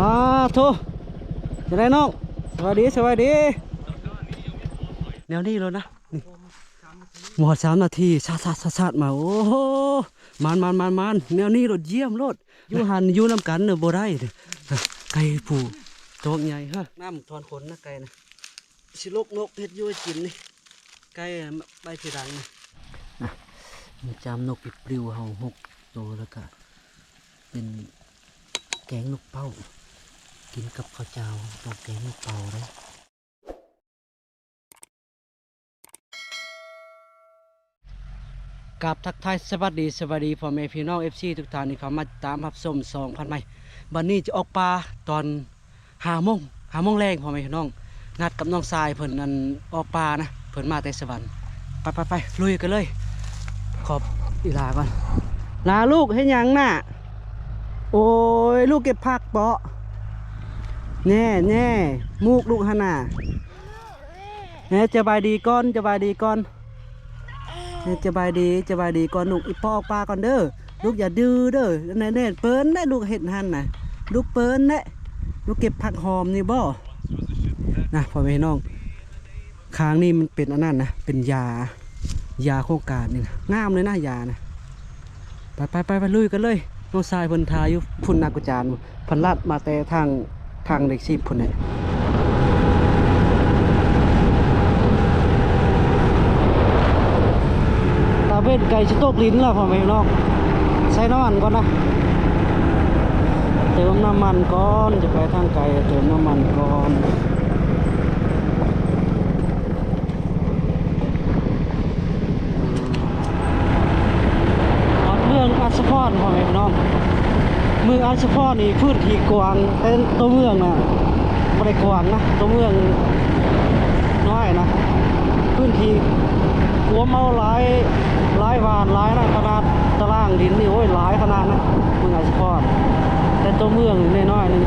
ອ້າໂທ້ ຈັ່ງໃດນ້ອງ? ສະບາຍດີ ສະບາຍດີ. ແນວນີ້ໂລດນະ ນີ້ ບໍ່ຮອດສາມນາທີ ສາດໆໆໆ ມາ. ໂອ້ໂຫ ມານໆໆໆ ແນວນີ້ໂລດ ຢ້ຽມໂລດ. ຢູ່ຫັ້ນຢູ່ນຳກັນເນາະ ບໍ່ໄດ້ເດີ້ ໄກ່ຜູ້ໂຕໃຫຍ່. ເຮີ້ຍ ນ້ຳຖອນຂົນນະ ໄກ່ນະ. ຊິຫຼົກນົກເຮັດຢູ່ເຮັດກິນນີ້ ໄກ່ໄປທີຫຼັງນະ. ອ່ະ ມາຈາມນົກປິບປິວເຮົາຫົກໂຕ ແລ້ວກະເປັນແກງນົກເປົ້າ ກິນກັບເຂົ້າຈ້າວ ຕ້ອງແກງນົກເປົ້າເດ້. ກາບທັກທາຍສະບາຍດີ ສະບາຍດີພໍ່ແມ່ພີ່ນ້ອງ ເອັຟຊີ ທຸກທ່ານທີ່ເຂົ້າມາຕິດຕາມຮັບຊົມຊ່ອງພັນໃໝ່. ບັດນີ້ຈະອອກປ່າຕອນ ຫ້າໂມງ ຫ້າໂມງແລງ ພໍ່ແມ່ພີ່ນ້ອງ ນັດກັບນ້ອງຊາຍເພິ່ນ ອັນ ອອກປ່ານະ ເພິ່ນມາແຕ່ສະຫວັນ. ໄປໆໆ ລຸຍກັນເລີຍ. ຂອບອີຫຼາກ່ອນ. ຫຼາ ລູກເຮັດຫຍັງນະ? ໂອ້ຍ ລູກເກັບຜັກເບາະ? ແນ່ໆ ໝູກລູກຫັ້ນນະ. ເອີ ສະບາຍດີກ່ອນ ສະບາຍດີກ່ອນ. ເອີ ສະບາຍດີ ສະບາຍດີກ່ອນລູກ. ອີ່ພໍ່ອອກປ່າກ່ອນເດີ ລູກຢ່າດື້ເດີ. ແນ່ໆ ເປີ້ນແຫຼະລູກເຮັດຫັ້ນນະ ລູກເປີ້ນແຫຼະ. ລູກເກັບຜັກຫອມນີ້ບໍ່ນະ ພໍ່ແມ່ພີ່ນ້ອງ? ຂ້າງນີ້ມັນເປັນອັນນັ້ນນະ ເປັນຢາ ຢາໂຄງການນີ້ນະ ງາມເລີຍນະ ຢານະ. ໄປໆໆ ໄປລຸຍກັນເລີຍ. ນ້ອງຊາຍເພິ່ນຖ້າຢູ່ພຸ້ນນະ ກວດຈານ ເພິ່ນລັດມາແຕ່ທາງ ທາງເຫຼັກສິບພຸ້ນແຫຼະ. ຕາເວັນໃກ້ຊິຕົກດິນແລ້ວ ພໍ່ແມ່ພີ່ນ້ອງ. ໃສ່ນ້ຳມັນກ່ອນນະ ເຕີມນ້ຳມັນກ່ອນ ຈະໄປທາງໄກ ເຕີມນ້ຳມັນກ່ອນ. ຮອດເມືອງອັດສະພອນ ພໍ່ແມ່ພີ່ນ້ອງ. ເມືອງອັດສະພອນນີ້ພື້ນທີ່ກວ້າງ ແຕ່ຕົວເມືອງນະບໍ່ໄດ້ກວ້າງນະ ຕົວເມືອງນ້ອຍນະ. ພື້ນທີ່ກວມເອົາຫຼາຍ ຫຼາຍບ້ານຫຼາຍນະ ຂະໜາດຕາລາງດິນນີ້ ໂອ້ຍ ຫຼາຍຂະໜາດນະ ເມືອງອັດສະພອນ. ແຕ່ຕົວເມືອງນີ້ນ້ອຍໆໜຶ່ງ.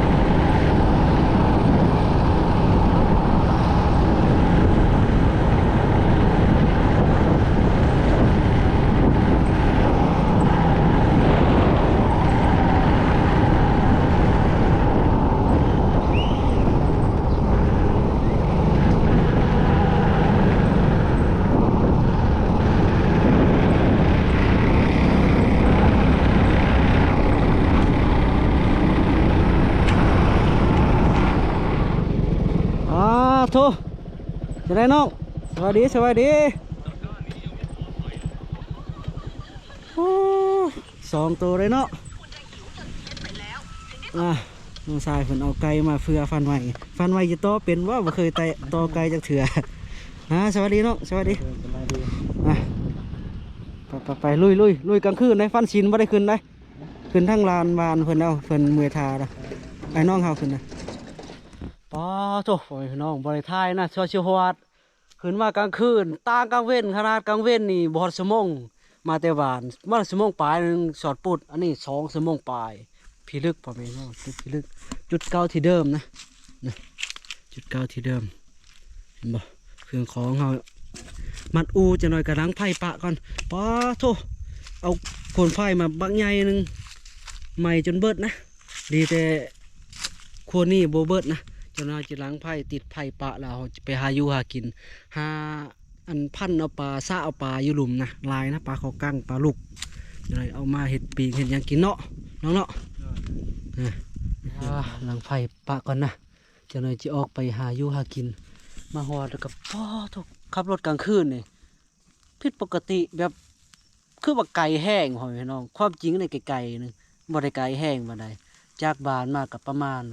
ອ້າໂທ້ ຈັ່ງໃດນ້ອງ? ສະບາຍດີ ສະບາຍດີ. ໂອ້ ສອງໂຕເລີຍເນາະ. ອ່າ ນ້ອງຊາຍເພິ່ນເອົາໄກ່ມາເພື່ອຟັນໄຫວ. ຟັນໄຫວຈະຕໍ່ເປັນບໍ່? ບໍ່ເຄີຍແຕະຕໍ່ໄກ່ຈັກເທື່ອ. ອ່າ ສະບາຍດີນ້ອງ ສະບາຍດີ. ເອີ ສະບາຍດີ. ອ່າ ໄປໆໆ ລຸຍໆ ລຸຍກາງຄືນເດ້. ຟັນສິນບໍ່ໄດ້ຂຶ້ນເດ້ ຂຶ້ນທາງລານບ້ານເພິ່ນແລ້ວ ເພິ່ນເມື່ອຍທ່າແລ້ວ. ໄອ້ນ້ອງເຮົາຂຶ້ນນະ. ປາໂທ້ ພໍ່ແມ່ພີ່ນ້ອງ ບໍ່ໄດ້ຖ່າຍນະ ຊົ່ວຊິຮອດ. ຂຶ້ນມາກາງຄືນ ຕ່າງກາງເວັນ ຂະໜາດກາງເວັນນີ້ບໍ່ຮອດຊົ່ວໂມງ ມາແຕ່ບ້ານ ມາຊົ່ວໂມງປາຍໜຶ່ງ ຊອດປຸດ. ອັນນີ້ສອງຊົ່ວໂມງປາຍ ພິລຶກ ພໍ່ແມ່ພີ່ນ້ອງ ຈຸດພິລຶກ. ຈຸດເກົ່າທີ່ເດີມນະ ນະ ຈຸດເກົ່າທີ່ເດີມ ເຫັນບໍ່? ເຄື່ອງຂອງເຮົາມັດອູ່ ຈັກໜ້ອຍກະດັງໄຟປະກ່ອນ. ປາໂທ້ ເອົາໂຄມໄຟມາບັກໃຫຍ່ໜຶ່ງ ໄໝ້ຈົນເບິດນະ. ດີແຕ່ຄົວນີ້ບໍ່ເບິດນະ ເຈົ້ານາຍຊິຫຼັງໄຟ ຕິດໄຟປະແລ້ວ ເຮົາຈະໄປຫາຢູ່ຫາກິນ ຫາອັນພັນເອົາປາ ສະເອົາປາຢູ່ລຸ່ມນະ ຫຼາຍນະ ປາເຂົ້າກັງ ປາລຸກ ເອົາມາເຮັດປີ້ງເຮັດຫຍັງກິນເນາະ ນ້ອງເນາະ. ອ່າ ຫຼັງໄຟປະກ່ອນນະ ເຈົ້ານາຍຊິອອກໄປຫາຢູ່ຫາກິນ. ມາຮອດແລ້ວກໍ ປາໂທ້ ຂັບລົດກາງຄືນນີ້ ຜິດປົກກະຕິ ແບບ ຄືວ່າໄກແຮງ ພໍ່ແມ່ພີ່ນ້ອງ. ຄວາມຈິງນີ້ໄກໆໜຶ່ງ ບໍ່ໄດ້ໄກແຮງປານໃດ ຈາກບ້ານມາກໍປະມານ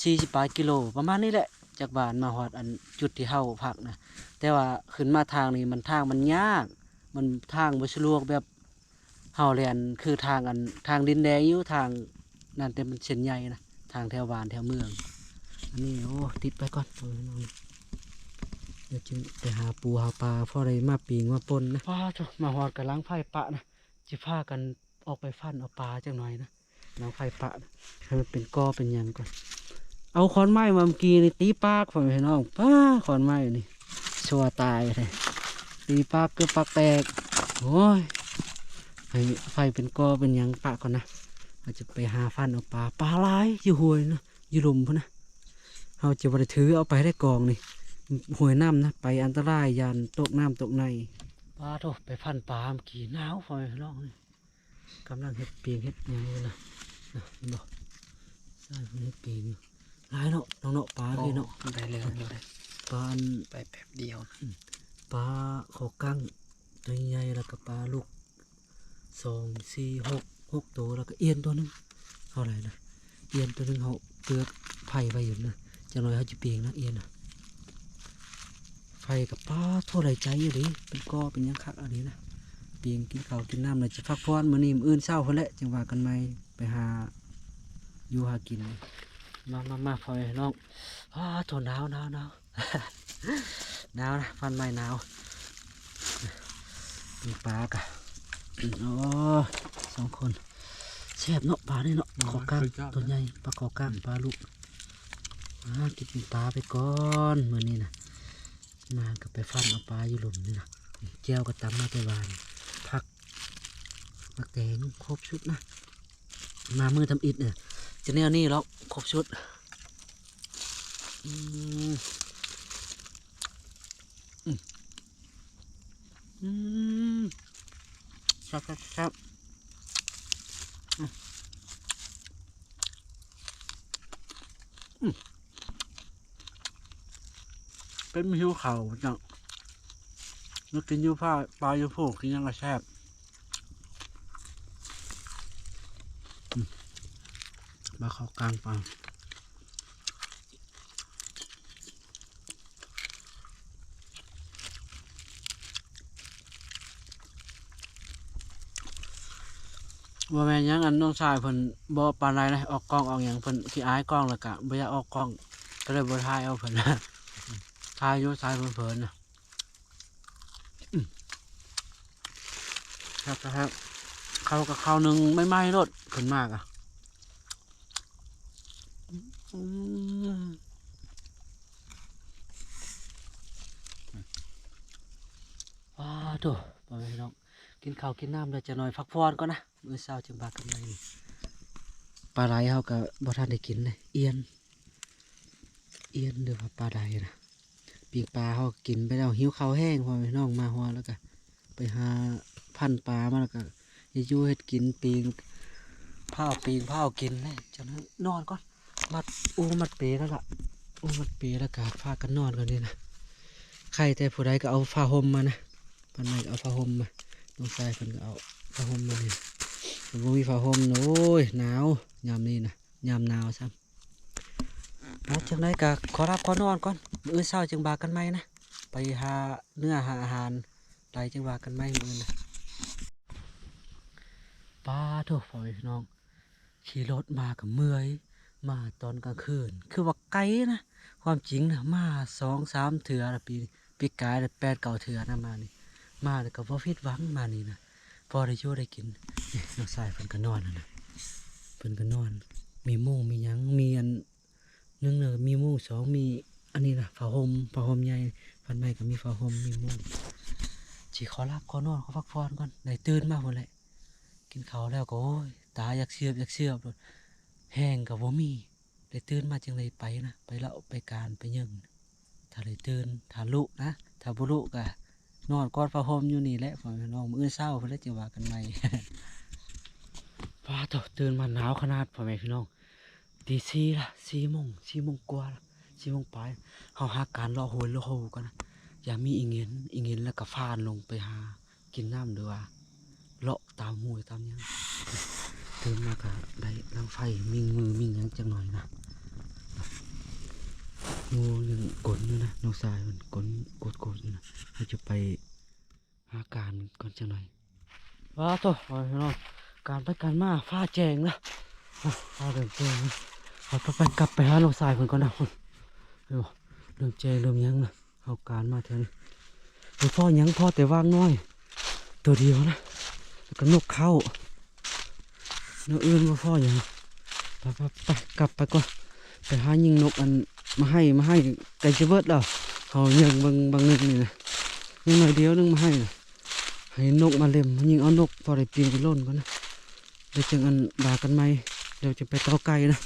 ສີ່ສິບປາຍກິໂລ ປະມານນີ້ແຫຼະ ຈາກບ້ານມາຮອດອັນຈຸດທີ່ເຮົາພັກນະ. ແຕ່ວ່າຂຶ້ນມາທາງນີ້ ມັນ ທາງມັນຍາກ ມັນ ທາງບໍ່ສະດວກແບບເຮົາແລ່ນ ຄືທາງອັນ ທາງດິນແດງຢູ່ ທາງ ນັ້ນ ແຕ່ມັນເສັ້ນໃຫຍ່ນະ ທາງແຖວບ້ານແຖວເມືອງ. ອັນນີ້ ໂອ້ ຕິດໄປກ່ອນ ເອີ ນ້ອງ ດຽວຈຶ່ງໄປຫາປູຫາປາ ພໍໄດ້ມາປີ້ງມາປົ່ນນະ. ປາໂທ້ ມາຮອດກະຫຼັງໄຟປະນະ ຊິພາກັນອອກໄປຟັນເອົາປາຈັກໜ້ອຍນະ. ຫຼັງໄຟປະ ໃຫ້ມັນເປັນກໍເປັນຫຍັງກ່ອນ. ເອົາຂອນໄມ້ມາເມື່ອກີ້ນີ້ຕີປາກ ພໍ່ແມ່ພີ່ນ້ອງ. ປາ ຂອນໄມ້ນີ້ ຊົ່ວຕາຍແທ້ ຕີປາກເກືອບປາກແຕກ. ໂອ້ຍ ໃຫ້ໄຟເປັນກໍເປັນຫຍັງປະກ່ອນນະ. ເຮົາຈະໄປຫາຟັນເອົາປາ ປາຫຼາຍຢູ່ຫ້ວຍນະ ຢູ່ລຸ່ມພຸ້ນນະ. ເຮົາຈະບໍ່ໄດ້ຖືເອົາໄປໄດ້ກອງນີ້ ຫ້ວຍນ້ຳນະ ໄປອັນຕະລາຍ ຢ້ານຕົກນ້ຳຕົກໃນ. ປາໂທ້ ໄປຟັນປາເມື່ອກີ້ ໜາວ ພໍ່ແມ່ພີ່ນ້ອງ ນີ້ ກຳລັງເຮັດປີງເຮັດຫຍັງຢູ່ນະ ນະ ເຫັນບໍ່? ຊາຍເພິ່ນເຮັດປີງຢູ່ ຫຼາຍເນາະ ນ້ອງເນາະ ປາເອີຍເນາະ. ໄດ້ແລ້ວ ໄດ້ ປາອັນ ໄປແປັບດຽວ ອືມ ປາຄໍກັງ ຕົວໃຫຍ່ ແລ້ວກໍປາລູກ ສອງ ສີ່ ຫົກ ຫົກໂຕ ແລ້ວກໍອຽນຕົວໜຶ່ງ. ເທົ່າໃດນະ? ອຽນຕົວໜຶ່ງ ເຮົາເກືອບໄຟໄວ້ຢູ່ນະ ຈັກໜ້ອຍເຮົາຈະປີ້ງນະ ອຽນນະ. ໄຟກໍປາໂທ້ ໄດ້ໃຈອີ່ຫຼີ ເປັນກໍເປັນຫຍັງຄັກອີ່ຫຼີນະ. ປີ້ງກິນເຂົ້າກິນນ້ຳ ແລ້ວຈະພັກຜ່ອນມື້ນີ້ ມື້ອື່ນເຊົ້າພຸ້ນແຫຼະ ຈັ່ງວ່າກັນໃໝ່ ໄປຫາຢູ່ຫາກິນ. ມາ ມາ ມາ ພໍ່ແມ່ພີ່ນ້ອງ ອ້າ ໂທ້ ໜາວ ໜາວ ໜາວ. ໜາວນະ ຟັນໃໝ່ໜາວ. ປີ້ງປາກະ ໂອ້ ສອງຄົນ ແຊບເນາະ ປານີ້ເນາະ ອືມ ຄໍກັງ ສຸດຍອດ ຕົວໃຫຍ່ ປາຄໍກັງ ອືມ ປາລູກ. ອ່າ ກິນປີ້ງປາໄປກ່ອນມື້ນີ້ນະ. ມາກໍໄປຟັນເອົາປາຢູ່ລຸ່ມນີ້ນະ. ແຈ່ວກໍຕຳມາແຕ່ວານ ຜັກ ໝາກແຕງ ຄົບຊຸດນະ. ມາມື້ທຳອິດເນຍ ຈະແນວນີ້ຫຼອກ ຄົບຊຸດ. ອືມ ອືມ ອືມ ແຊບໆໆ ອືມ ອືມ ເປັນຫິວເຂົ້າເນາະ ມາກິນຢູ່ປ່າ ປ່າຢູ່ພູ ກິນຫຍັງກໍແຊບ. ອືມ ມາເຂົ້າກາງປ່າ ບໍ່ແມ່ນຫຍັງ ອັນນ້ອງຊາຍເພິ່ນບໍ່ປານໃດນະ ອອກກ້ອງອອກຫຍັງ ເພິ່ນຂີ້ອາຍກ້ອງ ແລ້ວກະບໍ່ຢາກອອກກ້ອງ ກໍເລີຍບໍ່ຖ່າຍເອົາເພິ່ນ ຖ່າຍຢູ່ ຖ່າຍເພີນໆນະ. ອືມ ແຊບໆ ເຂົ້າກໍເຂົ້າໜຶ່ງໃໝ່ໆໂລດ ຂຶ້ນມາກະ ອືມ ວ້າໂທ້ ພໍ່ແມ່ພີ່ນ້ອງ ກິນເຂົ້າກິນນ້ຳແລ້ວ ຈັກໜ້ອຍພັກຜ່ອນກ່ອນນະ ມື້ເຊົ້າຈຶ່ງວ່າກັນໃໝ່. ປາໄຫຼເຮົາກໍບໍ່ທັນໄດ້ກິນເລີຍ ອຽນ ອຽນ ຫຼືວ່າປາໄດນະ. ປີ້ງປາເຮົາກິນໄປແລ້ວ ຫິວເຂົ້າແຮງ ພໍ່ແມ່ພີ່ນ້ອງ ມາຮອດແລ້ວກະໄປຫາຟັນປາມາ ແລ້ວກະເຮັດຢູ່ເຮັດກິນ ປີ້ງ ພ້າວປີ້ງພ້າວກິນແລ້ວ ຈັ່ງນັ້ນນອນກ່ອນ. ມັດອູມັດເປແລ້ວລະ ອູມັດເປແລ້ວກະພາກັນນອນກ່ອນນີ້ນະ. ໃຄ່ແຕ່ຜູ້ໃດກໍເອົາຜ້າຫົ່ມມານະ ພັນໃໝ່ກໍເອົາຜ້າຫົ່ມມາ ນ້ອງຊາຍເພິ່ນກໍເອົາຜ້າຫົ່ມມານີ້. ບໍ່ມີຜ້າຫົ່ມ ໂອ້ຍ ໜາວ ຍາມນີ້ນະ ຍາມໜາວຊ້ຳ. ອ່າ ຈັ່ງໃດກໍຂໍຫຼັບຂໍນອນກ່ອນ ມື້ອື່ນເຊົ້າຈຶ່ງວ່າກັນໃໝ່ນະ ໄປຫາເນື້ອຫາອາຫານໄດ້ ຈຶ່ງວ່າກັນໃໝ່ມື້ອື່ນນະ. ປາໂທ້ ພໍ່ແມ່ພີ່ນ້ອງ ຂີ່ລົດມາກໍເມື່ອຍ ມາຕອນກາງຄືນ ຄືວ່າໄກນະ. ຄວາມຈິງນະ ມາສອງສາມເທື່ອລະ ປີ ປີກາຍແປດເກົ້າເທື່ອນະ ມານີ້ ມາແລ້ວກໍບໍ່ຜິດຫວັງ ມານີ້ນະ ພໍໄດ້ຢູ່ໄດ້ກິນ. ນີ້ນ້ອງຊາຍເພິ່ນກໍນອນຫັ້ນນະ ເພິ່ນກໍນອນ ມີມຸ້ງມີຫຍັງ ມີອັນ ໜຶ່ງນະ ມີມຸ້ງ ສອງ ມີອັນນີ້ນະ ຜ້າຫົ່ມ ຜ້າຫົ່ມໃຫຍ່ ພັນໃໝ່ກໍມີຜ້າຫົ່ມ ມີມຸ້ງ. ຊິຂໍຫຼັບຂໍນອນ ຂໍພັກຜ່ອນກ່ອນ ໄດ້ຕື່ນມາພຸ້ນແຫຼະ ກິນເຂົ້າແລ້ວກໍ ໂອ້ຍ ຕາຢາກເຊືອບຢາກເຊືອບໂລດ ແຮງກໍບໍ່ມີ. ໄດ້ຕື່ນມາຈຶ່ງໄດ້ໄປນະ ໄປເລາະໄປການໄປເຍິງ ຖ້າໄດ້ຕື່ນ ຖ້າລຸນະ ຖ້າບໍ່ລຸກະນອນກອດຜ້າຫົ່ມຢູ່ນີ້ແຫຼະ ພໍ່ແມ່ພີ່ນ້ອງ ມື້ອື່ນເຊົ້າພຸ້ນແຫຼະ ຈຶ່ງວ່າກັນໃໝ່. ປາໂທ້ ຕື່ນມາໜາວຂະໜາດ ພໍ່ແມ່ພີ່ນ້ອງ ຕີສີ່ລະ ສີ່ໂມງ ສີ່ໂມງກວ່າລະ ສີ່ໂມງປາຍ. ເຮົາຫາການເລາະໂຮຍເລາະໂຮກ່ອນນະ ຢ່າມີອີ່ເຫງ ອີ່ເຫງ ແລ້ວກໍຟານລົງໄປຫາ ກິນນ້ຳ ຫຼືວ່າເລາະຕາມຫ້ວຍຕາມຫຍັງ. ຕື່ນມາກະໄດ້ດັງໄຟ ມິ່ງມືມິ່ງຫຍັງຈັກໜ້ອຍນະ ງູຍັງກົນຢູ່ນະ ນ້ອງຊາຍມັນກົນໂກດໆຢູ່ນະ. ເຮົາຈະໄປຫາການກ່ອນຈັກໜ້ອຍ. ວ້າໂທ້ ພໍ່ແມ່ພີ່ນ້ອງ ການໄປການມາຟ້າແຈ້ງນະ ຟ້າເລີ່ມແຈ້ງນະ. ເຮົາຕ້ອງໄປ ກັບໄປຫານ້ອງຊາຍເພິ່ນກ່ອນນະ ພຸ້ນ ເຫັນບໍ່ ເລີ່ມແຈ້ງເລີ່ມຫຍັງນະ. ເຮົາການມາເທື່ອນີ້ ບໍ່ພໍຫຍັງ ພໍແຕ່ຫວ່າງນ້ອຍຕົວດຽວນະ ແລ້ວກໍນົກເຂົ້າ ແນວອື່ນບໍ່ພໍຫຍັງ. ໄປໆໆ ກັບໄປກ່ອນ ໄປຫາຍິງນົກ ອັນ ມາໃຫ້ ມາໃຫ້ໃກ້ຈະເບິດແລ້ວ. ເຮົາຍັງເບິ່ງບາງໜຶ່ງນີ້ນະ ຍັງໜ້ອຍດຽວໜຶ່ງມາໃຫ້ນະ ໃຫ້ນົກມາເລັມ ຍິງເອົານົກ ພໍໄດ້ປີ້ງໄປຫຼົ່ນກ່ອນນະ. ດຽວຈຶ່ງອັນວ່າກັນໃໝ່ ດຽວຈຶ່ງໄປຕໍ່ໄກ່ນະ.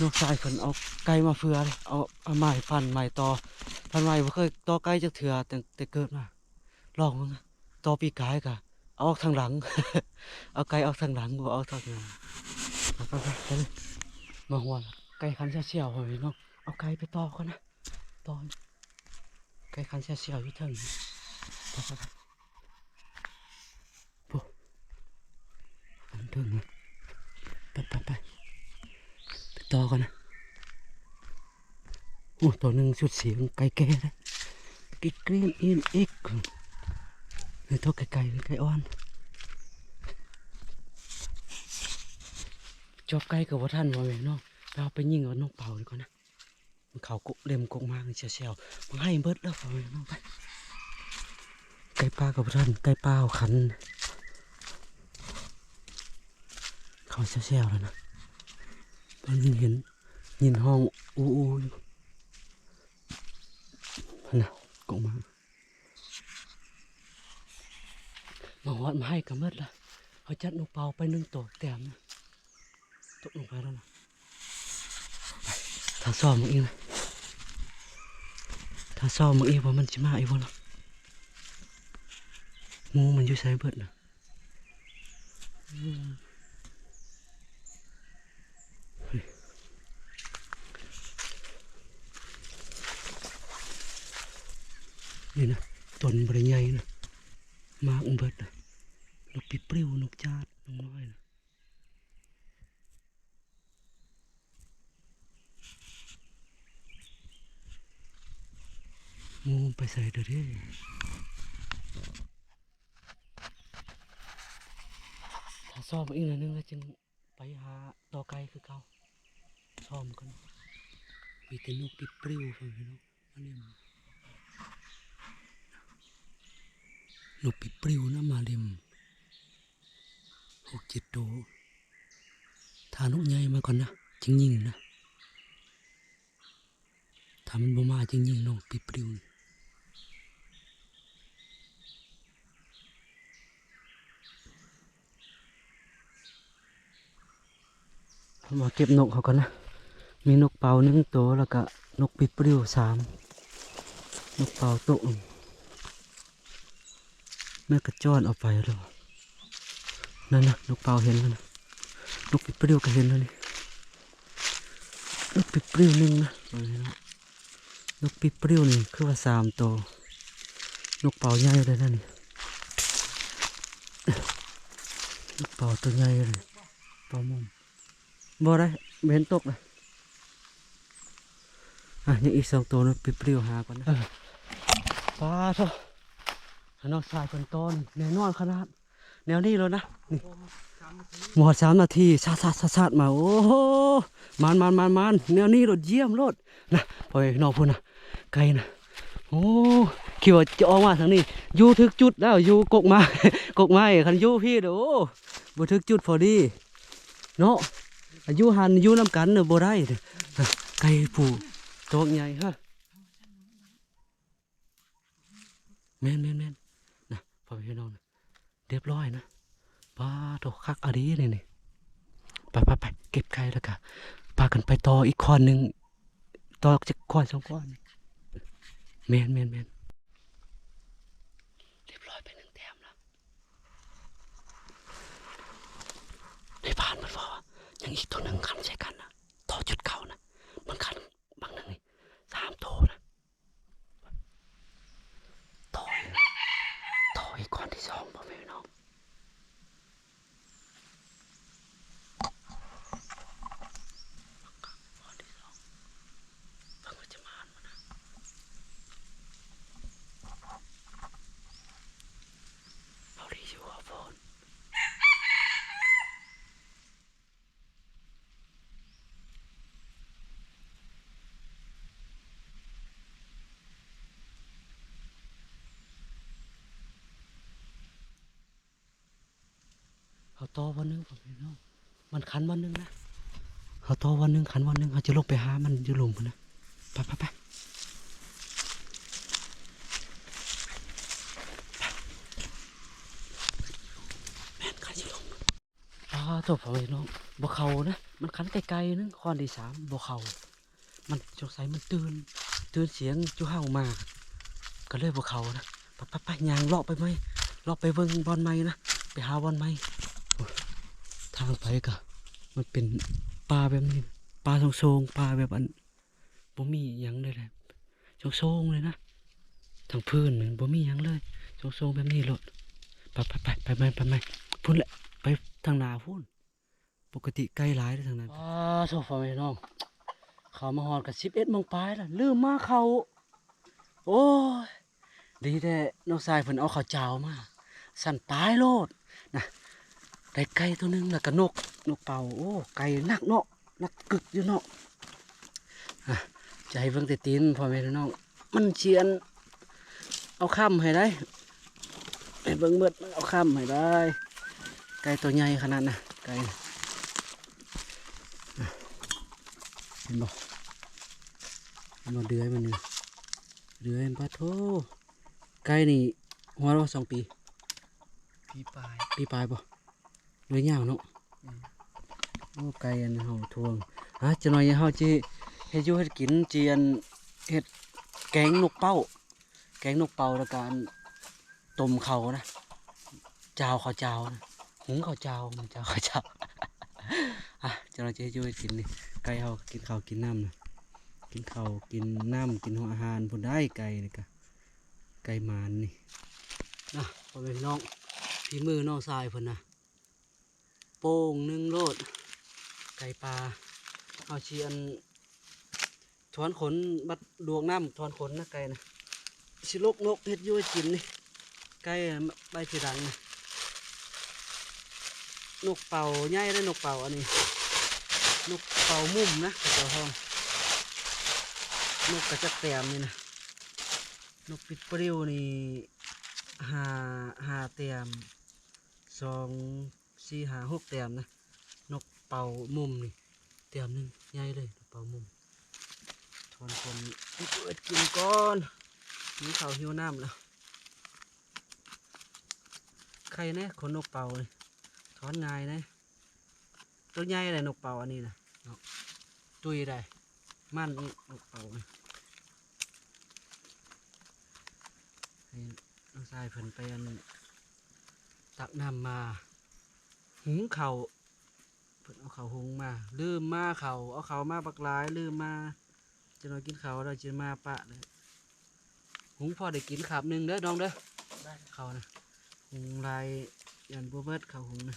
ນ້ອງຊາຍເພິ່ນເອົາໄກ່ມາເຜື່ອເດ້ ເອົາ ເອົາໄມ້ຟັນໄມ້ຕໍ່ ຟັນໄມ້ ບໍ່ເຄີຍຕໍ່ໄກ່ຈັກເທື່ອ ຕັ້ງແຕ່ເກີດມາ. ລອງເບິ່ງນະ ຕໍ່ປີກາຍກະເອົາອອກທາງຫຼັງ ເອົາໄກ່ອອກທາງຫຼັງ ບໍ່ເອົາທາງໜ້າ. ໄປໆໆ ໄປເລີຍ ມາຮອດ ໄກ່ຄັນແຊວໆ ພໍ່ແມ່ພີ່ນ້ອງ. ເອົາໄກ່ໄປຕໍ່ກ່ອນນະ ຕໍ່ ໄກ່ຄັນແຊວໆ ຢູ່ເທິງ ໄປໆໆ. ໂອ້ ອັນເທິງນະ ໄປໆໆ ໄປຕໍ່ກ່ອນນະ. ໂອ້ ໂຕໜຶ່ງຊຸດສີ ໄກ່ແກ່ເດ້ ກິນກຣີນອິນອີກ ເອີ ໂຕໄກ່ໆ ໄກ່ອ່ອນ. ຈອບໄກ່ກໍບໍ່ທັນ ພໍ່ແມ່ເນາະ ໄປເອົາໄປຍິງເອົານົກເປົ້ານີ້ກ່ອນນະ. ມັນເຂົ້າກົກ ເລັມກົກໝາກແຊວໆ ມັນໃຫ້ເບິດແລ້ວ ພໍ່ແມ່ນ້ອງ. ໄປ ໄກ່ປ່າກໍບໍ່ທັນ ໄກ່ປ່າເຮົາຂັນ ເຂົ້າແຊວໆ ແລ້ວນະ. ໄດ້ຍິນ ເຫັນ ຍິນຮ້ອງອູໆ ຢູ່ຫັ້ນນະ ກົກໝາກ. ມາຮອດມາໃຫ້ກໍໝົດລະ ເຮົາຈັບນົກເປົ້າໄປໜຶ່ງໂຕແຕ້ມນະ. ຕົກລົງໄປແລ້ວນະ. ຖ້າຊອມເບິ່ງອີກນະ ຖ້າຊອມເບິ່ງອີກວ່າມັນຊິມາອີກບໍ່ນະ. ໝູມັນຢູ່ໃສເບິດນະ? ອືມ ນີ້ນະ ຕົ້ນບໍ່ໄດ້ໃຫຍ່ນະ ໝາກມັນເບິດນະ. ນົກປີປລິວ ນົກຈາດ ນົກນ້ອຍນະ. ໝູໄປໃສເດີເດ້? ຖ້າຊອມອີກໜ້ອຍໜຶ່ງແລ້ວຈຶ່ງໄປຫາຕໍ່ໄກ່ຄືເກົ່າ. ຊອມກ່ອນ ມີແຕ່ນົກປີປລິວ ພໍ່ແມ່ພີ່ນ້ອງ. ມາຫຼິ້ນ ນົກປີປລິວນະ ມາຫຼິ້ນ ຫົກເຈັດໂຕ. ຖ້ານົກໃຫຍ່ມາກ່ອນນະ ຈຶ່ງຍິງນະ. ຖ້າມັນບໍ່ມາ ຈຶ່ງຍິງ ນົກປີປລິວ. ມາເກັບນົກເຮົາກ່ອນນະ. ມີນົກເປົ້າໜຶ່ງໂຕ ແລ້ວກະນົກປີປລິວສາມ ນົກເປົ້າໂຕໜຶ່ງ. ແມ່ກະຈ້ອນເອົາໄປແລ້ວ. ນັ້ນນະ ນົກເປົ້າເຫັນແລ້ວນະ. ນົກປີປລິວກະເຫັນແລ້ວນີ້. ນົກປີປລິວໜຶ່ງນະ. ນົກປີປລິວນີ້ຄືວ່າສາມໂຕ. ນົກເປົ້າໃຫຍ່ເລີຍນະນີ້. ນົກເປົ້າໂຕໃຫຍ່ເລີຍ. ເປົ້າມຸມ ບໍ່ໄດ້ ບໍ່ເຫັນຕົກເລີຍ. ອ່ະ ຍັງອີກສອງໂຕນະ ປິວໆ ຫາກ່ອນນະ. ເອີ ປາໂທ້ ນ້ອງຊາຍເພິ່ນຕໍ່ນີ້ ແນ່ນອນຂະໜາດ ແນວນີ້ໂລດນະ. ນີ້ ບໍ່ຮອດສາມນາທີ ຊາດໆໆໆ ມາ. ໂອ້ໂຫ ມານໆໆໆ ແນວນີ້ໂລດ ຢ້ຽມໂລດນະ ພໍ່ແມ່ພີ່ນ້ອງ. ພຸ້ນນະ ໄກນະ. ໂອ້ ຄິດວ່າຈະອອກມາທາງນີ້ ຢູ່ຖືກຈຸດແລ້ວ ຢູ່ກົກໄມ້ ກົກໄມ້. ຄັນຢູ່ພີ້ ໂອ້ ບໍ່ຖືກຈຸດພໍດີ ເນາະ. ຢູ່ຫັ້ນຢູ່ນຳກັນບໍ່ໄດ້ ໄກ່ຜູ້ໂຕໃຫຍ່. ຮະ ແມ່ນໆໆ ນະ ພໍ່ແມ່ພີ່ນ້ອງນະ ລຽບຮ້ອຍນະ. ປາໂທ້ ຄັກອີ່ຫຼີນີ້ ນີ້. ໄປໆໆ ເກັບໄກ່ແລ້ວກະພາກັນໄປຕໍ່ອີກຄອນໜຶ່ງ ຕໍ່ຈັກຄອນສອງຄອນ. ແມ່ນໆໆ ລຽບຮ້ອຍໄປໜຶ່ງແຕ້ມລະ. ໃນບ້ານເພິ່ນເວົ້າວ່າ ຍັງອີກໂຕໜຶ່ງຄັນໃສ່ກັນນະ ຕໍ່ຈຸດເກົ່ານະ. ມັນຄັນບັກໜຶ່ງນີ້ ສາມໂຕນະ. ຕໍ່ ຕໍ່ອີກຄອນທີສອງ ພໍ່ແມ່ພີ່ນ້ອງ. ຄອນທີສອງ ເບິ່ງວ່າຈະມານບໍ່ນະ. ເຮົາໄດ້ຢູ່ ເຮົາໂພນ. ເຮົາຕໍ່ບ່ອນໜຶ່ງ ພໍ່ແມ່ພີ່ນ້ອງ. ມັນຄັນບ່ອນໜຶ່ງນະ ເຮົາຕໍ່ບ່ອນໜຶ່ງ ຄັນບ່ອນໜຶ່ງ ເຮົາຈະລົງໄປຫາມັນຢູ່ລຸ່ມພຸ້ນນະ. ໄປໆໆ ແມ່ນຄັນຢູ່ລຸ່ມ. ປາໂ ໂທ້ ພໍ່ແມ່ນ້ອງ ບໍ່ເຂົ້ານະ ມັນຂັນໄກໆໜຶ່ງ ຄອນທີສາມບໍ່ເຂົ້າ ມັນສົງໄສມັນຕື່ນ ຕື່ນສຽງຈຸເຫົ່າມາ ກໍເລີຍບໍ່ເຂົ້ານະ. ໄປໆໆ ຍ່າງເລາະໄປໃໝ່ ເລາະໄປເບິ່ງບ່ອນໃໝ່ນະ ໄປຫາບ່ອນໃໝ່. ໂອ້ຍ ທາງໄປກໍມັນເປັນປ່າແບບນີ້ ປ່າໂຊງໆ ປ່າແບບອັນ ບໍ່ມີຫຍັງເລີຍແຫຼະ ໂຊງໆເລີຍນະ ທັງພື້ນນີ້ບໍ່ມີຫຍັງເລີຍ ໂຊງໆແບບນີ້ໂລດ. ໄປໆໆ ໄປໃໝ່ ໄປໃໝ່ ພຸ້ນແຫຼະ ໄປທາງໜ້າພຸ້ນ ປົກກະຕິໄກຫຼາຍເດ້ທາງນັ້ນ. ອ້າ ໂທ້ ພໍ່ແມ່ນ້ອງ ເຂົ້າມາຮອດກໍສິບເອັດໂມງປາຍແລ້ວ ລືມມາເຂົ້າ. ໂອ້ຍ ດີແທ້ນ້ອງຊາຍເພິ່ນເອົາເຂົ້າເຈົ້າມາ ຊັ້ນຕາຍໂລດນະ. ໄດ້ໄກ່ໂຕໜຶ່ງ ແລ້ວກໍນົກ ນົກເປົ້າ. ໂອ້ ໄກ່ໜັກເນາະ ໜັກກຶກຢູ່ເນາະ. ອ່ະ ຈະໃຫ້ເບິ່ງແຕ່ຕີນ ພໍ່ແມ່ພີ່ນ້ອງ ມັນຊິອັນ ເອົາຄ້ຳໃຫ້ໄດ໋ ໃຫ້ເບິ່ງເບິດ ມັນເອົາຄ້ຳໃຫ້ໄດ໋. ໄກ່ໂຕໃຫຍ່ຂະໜາດນະ ໄກ່ນະ ເຫັນບໍ່ ເຫັນບໍ່ ເດືອຍມັນນີ້ ເດືອຍມັນ ປາໂທ້. ໄກ່ນີ້ຮອດບໍ່ ສອງປີ ປີປາຍ ປີປາຍບໍ່ ໂດຍຍາວເນາະ. ອືມ ໂອ້ ໄກ່ອັນເຮົາທວງ ອ່າ ຈັກໜ່ອຍເຮົາຊິເຮັດຢູ່ເຮັດກິນ ຊິອັນເຮັດແກງນົກເປົ້າ ແກງນົກເປົ້າ ແລ້ວກະອັນຕົ້ມເຂົ້ານະ ຈາວເຂົ້າຈາວນະ ຫຸງເຂົ້າຈາວ ຈາວເຂົ້າຈາວ. ອ່ະ ຈັກໜ່ອຍຊິເຮັດຢູ່ເຮັດກິນນີ້ ໄກ່ເຮົາກິນເຂົ້າກິນນ້ຳນະ ກິນເຂົ້າກິນນ້ຳ ກິນຫົວອາຫານພຸ້ນໄດ໋ ໄກ່ນີ້ກະ ໄກ່ໝານນີ້ນະ ພໍ່ແມ່ພີ່ນ້ອງ ຝີມືນ້ອງຊາຍເພິ່ນນະ ໂປ່ງໜຶ່ງໂລດ ໄກ່ປ່າ. ເຮົາຊິອັນ ຖອນຂົນ ບັດລວກນ້ຳຖອນຂົນນະ ໄກ່ນະ ຊິຫຼົກນົກເຮັດຢູ່ເຮັດກິນນີ້ ໄກ່ໄປທີຫຼັງນະ. ນົກເປົ້າໃຫຍ່ເດ້ ນົກເປົ້າອັນນີ້ ນົກເປົ້າມຸ້ມນະ ເຂົາເຈົ້າຮ້ອງ. ນົກກະຈັກແຕ້ມນີ້ນະ ນົກປິດປລິວນີ້ ຫ້າ ຫ້າແຕ້ມ ສອງ ສີ່ ຫ້າ ຫົກແຕ້ມນະ. ນົກເປົ້າມຸ້ມນີ້ແຕ້ມໜຶ່ງ ໃຫຍ່ເລີຍ ນົກເປົ້າມຸ້ມ. ຖອນຂົນເຮັດຢູ່ເຮັດກິນກ່ອນ ຫິວເຂົ້າຫິວນ້ຳແລ້ວ. ໄຄແດ່ ຂົນນົກເປົ້ານີ້ ຖອນງ່າຍແດ່ ໂຕໃຫຍ່ແຫຼະນົກເປົ້າອັນນີ້ນະເນາະ ຕຸ້ຍໄດ໋ ມັນອີກ ນົກເປົ້ານີ້. ໃຫ້ນ້ອງຊາຍເພິ່ນໄປອັນ ຕັກນ້ຳມາ ຫຸງເຂົ້າ ເພິ່ນເອົາເຂົ້າຫຸງມາ ລືມມາເຂົ້າ ເອົາເຂົ້າມາບັກຫຼາຍ ລືມມາ. ຈັກໜ່ອຍກິນເຂົ້າແລ້ວຊິມາປະເດີ ຫຸງພໍໄດ້ກິນຄາບໜຶ່ງເດີນ້ອງເດີ ໄດ້ ເຂົ້ານະ ຫຸງຫຼາຍຢ້ານບໍ່ເບິດ ເຂົ້າຫຸງນະ.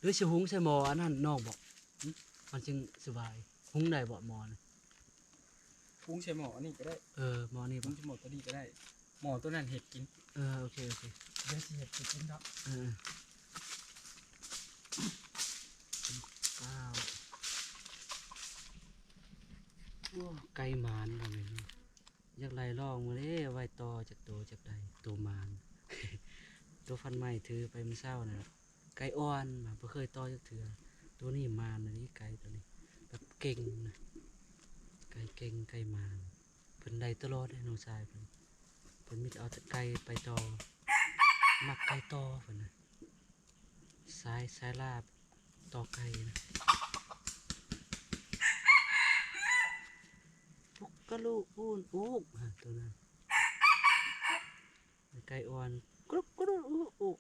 ຫຼືຊິຫຸງໃສ່ໝໍ້ອັນນັ້ນນ້ອງບໍ ຫຶ ມັນຈຶ່ງສະບາຍ ຫຸງໄດ້ບໍໝໍ້ນະ? ຫຸງໃສ່ໝໍ້ອັນນີ້ກໍໄດ້ ເອີ ໝໍ້ນີ້ ຫຸງໃສ່ໝໍ້ໂຕນີ້ກໍໄດ້ ໝໍ້ໂຕນັ້ນເຮັດກິນ. ເອີ ໂອເຄ ໂອເຄ ດຽວຊິເຮັດໃຫ້ກິນເນາະ. ເອີ ອ້າວ ໂອ້ ໄກ່ໝານ ບໍ່ແມ່ນ ຢາກໄລ່ລອງເບິ່ງເດ້ ໄວ້ຕໍ່ຈັກໂຕຈັກໄດ້ ໂຕໝານ ໂຕພັນໄມ້ຖືໄປມື້ເຊົ້ານັ້ນ ໄກ່ອ່ອນ ບໍ່ເຄີຍຕໍ່ຈັກເທື່ອ. ໂຕນີ້ໝານອີ່ຫຼີ ໄກ່ໂຕນີ້ ແບບເກັ່ງນະ ໄກ່ເກັ່ງ ໄກ່ໝານ. ເພິ່ນໄດ້ຕະຫຼອດເດ້ ນ້ອງຊາຍເພິ່ນ ເພິ່ນມີແຕ່ເອົາແຕ່ໄກ່ໄປຕໍ່ ມັກໄກ່ຕໍ່ເພິ່ນນະ ສາຍ ສາຍລາບຕໍ່ໄກ່ນະ. ປຸກກະລຸອູນອຸກ ໂຕນັ້ນ ໄກ່ອ່ອນ ກຸລຸກກຸລຸກອຸກ.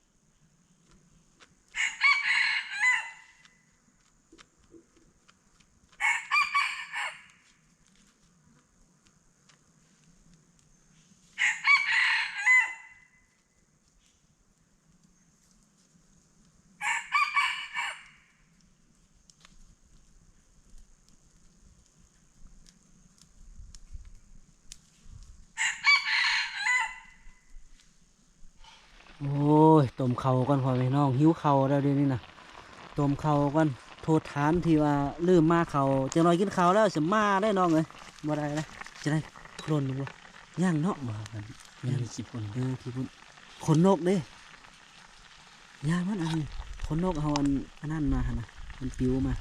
ໂອ້ຍ ຕົ້ມເຂົ້າກ່ອນ ພໍ່ແມ່ນ້ອງ ຫິວເຂົ້າແລ້ວດຽວນີ້ນະ. ຕົ້ມເຂົ້າກ່ອນ ໂທດທ່ານທີ່ວ່າລືມມາເຂົ້າ ຈັກໜ້ອຍກິນເຂົ້າແລ້ວຊິມາເດ້ນ້ອງເອີຍ. ບໍ່ໄດ້ລະ ຈະໄດ້ໂຄລນຢູ່ບໍ່? ຍັງເນາະ ບໍ່ ຍັງ ຍັງຂີ້ຝຸ່ນ ເອີ ຂີ້ຝຸ່ນ ຂົນນົກເດ້. ຢ່າມັນ ອັນນີ້ ຂົນນົກເຮົາ ອັນ ອັນນັ້ນມາຫັ້ນນະ ມັນປິວມາ.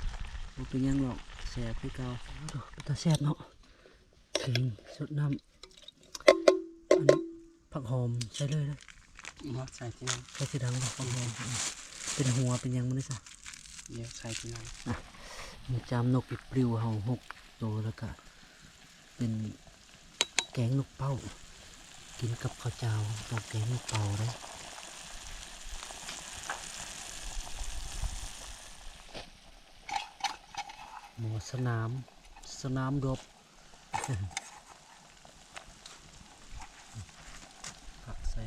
ບໍ່ເປັນຫຍັງດອກ ແຊບຄືເກົ່າ. ໂອ້ ເປັນຕາແຊບເນາະ. ອືມ ສົດນ້ຳ ອັນ ຜັກຫອມໃສ່ເລີຍເດີ. ບໍ່ ໃສ່ທີຫຼັງ ໃສ່ທີຫຼັງບໍ່ ຜັກຫອມ. ເປັນຫົວເປັນຫຍັງມື້ນີ້ຊະ. ດຽວໃສ່ທີ່ຫຼັງ. ອ່ະ ມີຈາມນົກປິບປິວເຮົາຫົກໂຕ ແລ້ວກະເປັນແກງນົກເປົ້າ ກິນກັບເຂົ້າເຈົ້າ ຕ້ອງແກງນົກເປົ້າເດ້. ໝໍສະໜາມ ສະໜາມລົບ. ຜັກໃສ່.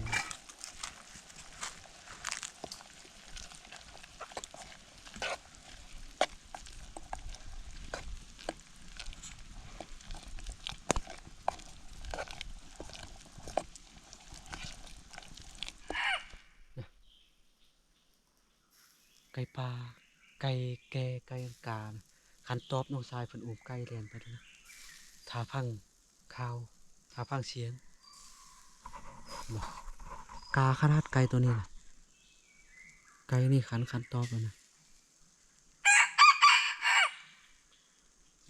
ໄກ່ປ່າ ໄກ່ແກ່ ໄກ່ການ ຄັນຕອບນ້ອງຊາຍເພິ່ນອູ້ມໄກ່ແລ່ນໄປແລ້ວນະ. ຖ້າຟັງຂ່າວ ຖ້າຟັງສຽງ ບໍ່ ກາຂະໜາດໄກ່ໂຕນີ້ນະ. ໄກ່ນີ້ຄັນ ຄັນຕອບແລ້ວນະ.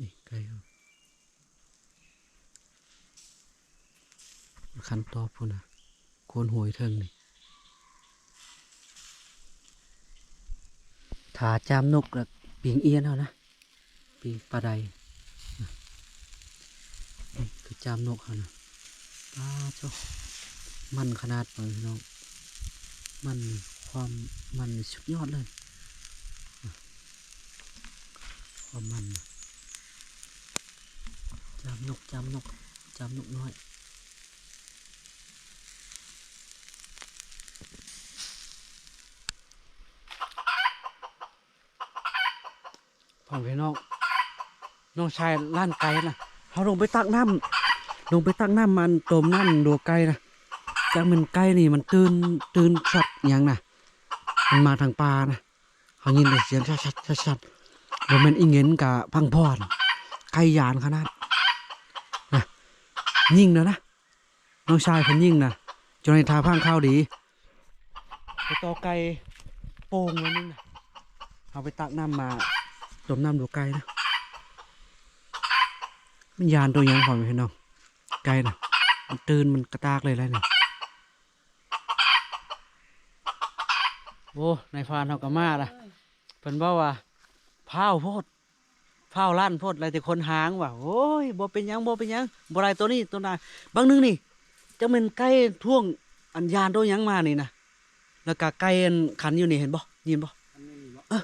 ນີ້ໄກ່ເຮົາ ຄັນຕອບພຸ້ນນະ ໂຄນຫວຍເທິງນີ້. ຖ້າຈາມນົກລະປີງອຽນເຮົານະ ປີງປາໄດ. ນີ້ຄືຈາມນົກເຮົານະ. ປາໂທ້ ມັນຂະໜາດ ພໍ່ແມ່ພີ່ນ້ອງ ມັນ ຄວາມມັນນີ້ສຸດຍອດເລີຍ. ຄວາມມັນນະ ຈາມນົກ ຈາມນົກ ຈາມນົກນ້ອຍ. ພໍ່ແມ່ພີ່ນ້ອງ ນ້ອງຊາຍລ້ານໄກ່ນະ ເຮົາລົງໄປຕັກນ້ຳ ລົງໄປຕັກນ້ຳ ອັນ ຕົ້ມນ້ຳດູໄກ່ນະ. ຈັກແມ່ນໄກ່ນີ້ມັນຕື່ນ ຕື່ນສັດຫຍັງນະ ມັນມາທາງປ່ານະ. ເຮົາຍິນແຕ່ສຽງຊັດໆ ຊັດໆ ບໍ່ແມ່ນອີ່ເຫງັນກະພັງພອນ. ໄກ່ຢ້ານຂະໜາດນະ. ຍິງແລ້ວນະ ນ້ອງຊາຍເພິ່ນຍິງນະ. ເຈົ້ານີ້ຖ້າຟັງຂ່າວດີ ໄປຕໍ່ໄກ່ໂປ່ງໜ້ອຍໜຶ່ງນະ. ເຮົາໄປຕັກນ້ຳມາຕົ້ມນ້ຳດູໄກ່ນະ. ມັນຢ້ານໂຕຫຍັງ ພໍ່ແມ່ພີ່ນ້ອງ ໄກ່ນະ ມັນຕື່ນ ມັນກະຕາກເລີຍແຫຼະນີ້. ໂອ້ ນາຍພານເຮົາກໍມາລະ. ເພິ່ນເວົ້າວ່າ ພ້າວໂພດ ພ້າວລ້ານໂພດ ຫຼາຍແຕ່ຄົນຫາງວ່າ. ໂອ້ຍ ບໍ່ເປັນຫຍັງ ບໍ່ເປັນຫຍັງ ບໍ່ໄດ້ໂຕນີ້ໂຕນາ. ບາງໜຶ່ງນີ້ ຈັກແມ່ນໄກ່ທ້ວງ ອັນ ຢ້ານໂຕຫຍັງມານີ້ນະ. ແລ້ວກະໄກ່ ອັນ ຂັນຢູ່ນີ້ ເຫັນບໍ່ ຍິນບໍ່? ເອີ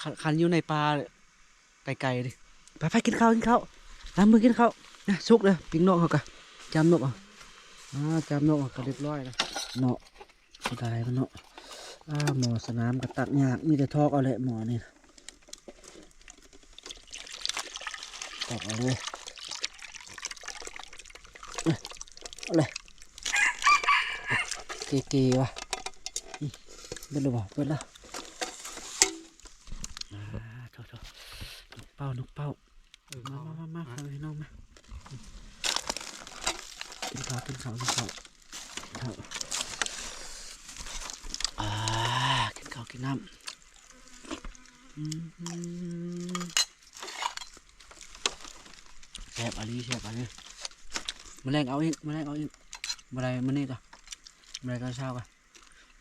ຂັນ ຂັນຢູ່ໃນປ່າ ໄກໆ ເດ້. ໄປໆ ກິນເຂົ້າ ກິນເຂົ້າ ລ້າງມືກິນເຂົ້ານະ. ສຸກເດີ ປີ້ງນົກເຮົາກະ ຈາມນົກເອົາ. ອາ ຈາມນົກເຮົາກະລຽບຮ້ອຍແລ້ວເນາະ. ເສຍດາຍມັນເນາະ. ອາ ໝໍສະໜາມກະຕັກຍາກ ມີແຕ່ຖອກເອົາແຫຼະໝໍນີ້. ຕັກເອົາເລີຍ ເອົາເລີຍ ເກໆ ວ່າ. ອືມ ເບິດແລ້ວບໍ່? ເບິດແລ້ວ. ອາ ໂທ້ໆ ນົກເປົ້າ ນົກເປົ້າ. ເອີ ມາ ມາ ມາ ມາ ເອົາ ເຂົ້າ ພີ່ນ້ອງມາ. ກິນເຂົ້າ ກິນເຂົ້າ ກິນເຂົ້າ ເຂົ້າ. ອາ ກິນເຂົ້າ ກິນນ້ຳ. ອືມ ແຊບອີ່ຫຼີ ແຊບອີ່ຫຼີ. ມື້ແລງເອົາອີກ ມື້ແລງເອົາອີກ. ບໍ່ໄດ້ມື້ນີ້ກະ ບໍ່ໄດ້ຕອນເຊົ້າກະ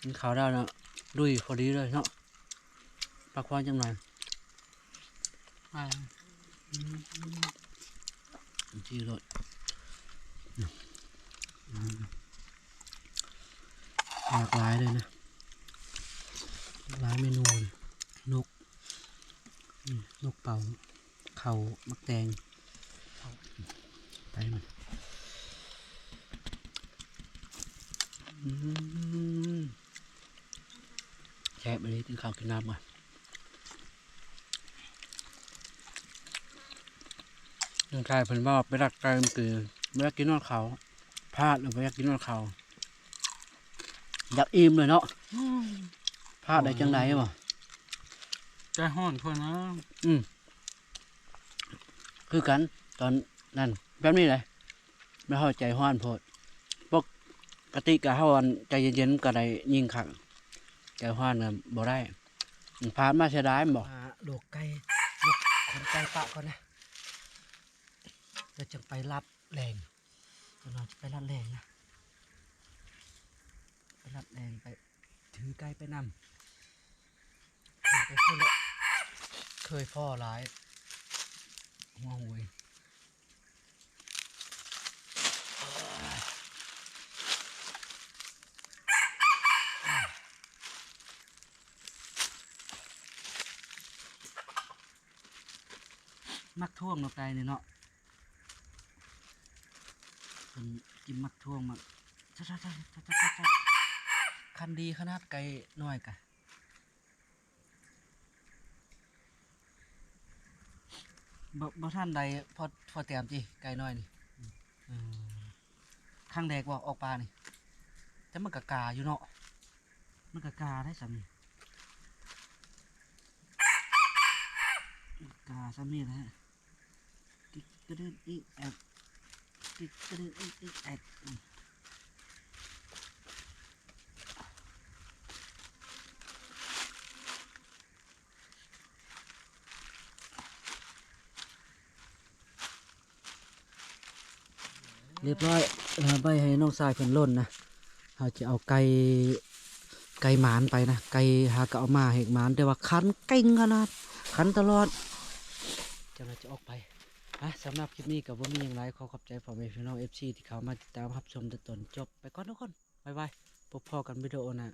ກິນເຂົ້າແລ້ວນະ ລຸຍພໍດີເລີຍເນາະ. ພັກຜ່ອນຈັກໜ່ອຍ. ອືມ ຈີໂລດ. ອືມ ຫຼາກຫຼາຍເລີຍນະ ຫຼາຍເມນູເລີຍ. ນົກ ອືມ ນົກເປົ້າ ເຂົ້າ ໝາກແຕງ ໄປມັນ. ອືມ ແຊບອີ່ຫຼີ ກິນເຂົ້າກິນນ້ຳກ່ອນ. ນ້ອງຊາຍເພິ່ນວ່າໄປລັກໄກ່ມື້ກີ້ ບໍ່ຢາກກິນຮອດເຂົ້າ ພາດແລ້ວບໍ່ຢາກກິນຮອດເຂົ້າ ຢາກອີ່ມເລີຍເນາະ. ອືມ ພາດໄດ້ຈັ່ງໃດບໍ່? ໃຈຮ້ອນເພິ່ນນະ. ອືມ ຄືກັນ ຕອນນັ້ນແບບນີ້ແຫຼະ ແມ່ເຮົາໃຈຮ້ອນໂພດ. ປົກກະຕິກະເຮົາ ອັນ ໃຈເຢັນໆ ກະໄດ້ຍິງຄັກ ໃຈຮ້ອນນະບໍ່ໄດ້. ອືມ ພາດມາເສຍດາຍແມ່ນບໍ່? ອ່າ ໂລກໄກ່ ໂລກຂົນໄກ່ປະກ່ອນນະ ແລ້ວຈັ່ງໄປລັດແລງ. ຕົວນ້ອຍຈະໄປລັດແລງນະ ໄປລັດແລງ ໄປຖືໄກ່ໄປນຳ. ເຄີຍພໍ້ຫຼາຍ ຫົວຫູຍ. ມັກທ້ວງເນາະ ໄກ່ນີ້ເນາະ ເພິ່ນກິນໝາກຖົ່ວ ໝາກ ຄັນດີຂະໜາດໄກ່ນ້ອຍກະ ບໍ່ ບໍ່ທັນໄດ້ພໍ ພໍແຕ້ມຕິ ໄກ່ນ້ອຍນີ້. ອືມ ຄັ້ງແລກບໍ່ອອກປ່ານີ້ ແຕ່ມັນກະກາຢູ່ເນາະ ມັນກະກາໄດ້ສ່ຳນີ້ ກາສ່ຳນີ້ແຫຼະ. ກິກກະດຶກອິກແອັກ ກິກກະດຶກອິກແອັກ. ລຽບຮ້ອຍ ເອົາໄວ້ໃຫ້ນ້ອງຊາຍເພິ່ນຫຼົ່ນນະ. ເຮົາຈະເອົາໄກ່ ໄກ່ໝານໄປນະ ໄກ່ຫາກະເອົາມາໃຫ້ໝານ ແຕ່ວ່າຂັນເກັ່ງຂະໜາດ ຂັນຕະຫຼອດ. ເຈົ້າໜ້າຈະອອກໄປ ອ່ະ ສຳລັບຄລິບນີ້ກະບໍ່ມີຫຍັງຫຼາຍ ຂໍຂອບໃຈພໍ່ແມ່ພີ່ນ້ອງເອັຟຊີທີ່ເຂົ້າມາຕິດຕາມຮັບຊົມແຕ່ຕົ້ນຈົບ ໄປກ່ອນທຸກຄົນ ບາຍບາຍ ພົບພໍ້ກັນວິດີໂອໜ້າ.